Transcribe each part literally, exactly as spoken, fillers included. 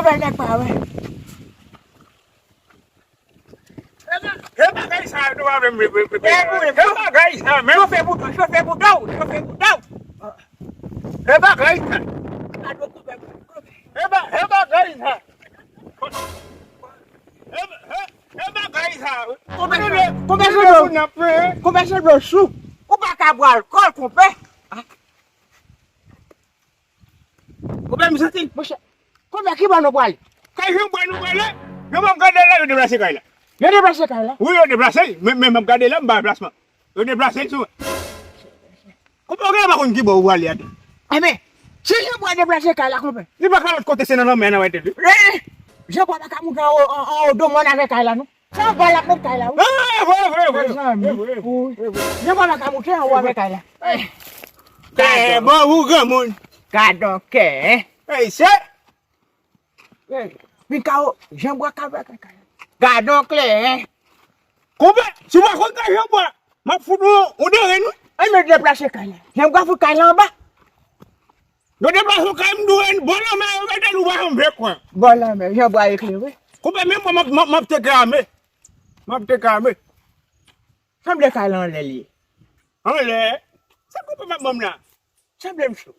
Fè nèg pa wè. E bagay sa yo tou avè m. E bagay sa menm. Chofe bouda w, chofe bouda w, chofe bouda w. E bagay sa. E ba- e bagay sa. E ba- e- e bagay sa. Konpè, konpè, se dlo. Konpè, se dlo sou. Ou pa ka bwè alkòl, konpè. Konpè, m santi. Monchè, konpè, ki bò nou prale? Kay Jean Boy nou prale. Yo, m ap gade la, yo deplase kay la. Yo deplase kay la? Wi, yo deplase l. Men, men m ap gade la, m ba plasman. Yo deplase l sou. Konpè, ou gen pa konn ki bò ou prale a tou. Enben, si Jean Boy deplase kay la, konpè. Li pa ka lòt kote, se nan lanmè a n a wè tèt li. Eh, Jean Boy pa ka moute anwo, an- anwo do mòn avè kay la, non. Se anba l ap met kay la, wi. Ah, vre, vre, vre. Mezanmi, wi. Jean Boy pa ka moute anwo avè kay la. Kè bon pou granmoun. Gadon kè, en. Ey, se. Ey, Mikao, Jean Boy ka vè kay la. Gadon klè, en. Konpè, si w pa konn kay Jean Boy, m ap fout ou, ou nan ren, wi. Ann nou deplase kay la. Jean Boy fout kay la anba. Yo deplase kay m dwe bò lanmè, yo mete l ou pa janm vle kwè. Bò lanmè, Jean Boy eklere. Konpè, menm mwen, m ap- m ap- m ap teke ame. M ap teke ame. Sanble kay la anlè li ye. Anlè? Sa konpè m ap ban m la? Sanble m cho.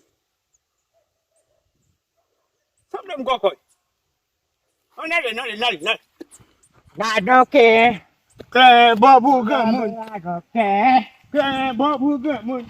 Sanble m kòkòy. Ann ale, n ale, n ale, n ale. Gadon kè. Kè bon pou granmoun. Gadon kè. Kè bon pou granmoun.